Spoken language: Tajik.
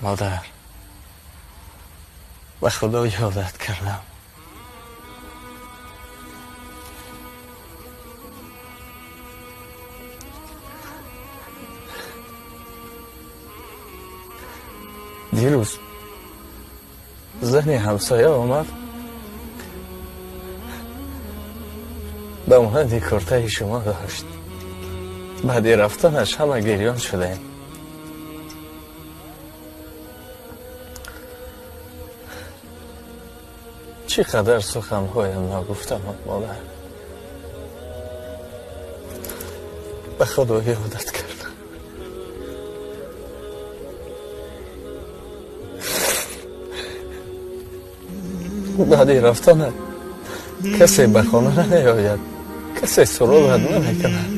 Модар, ба Худо ёдат кардам. Дирӯз зани ҳамсоя омад, ба монанди куртаи шумо дошт. Баъди рафтанаш ҳама гирён шудем. Чӣ қадар суханҳоям ногуфта монд, модар. Ба Худо ёдат кардам. Баъди рафтанат касе ба хона намеояд, касе суроғат намекунад.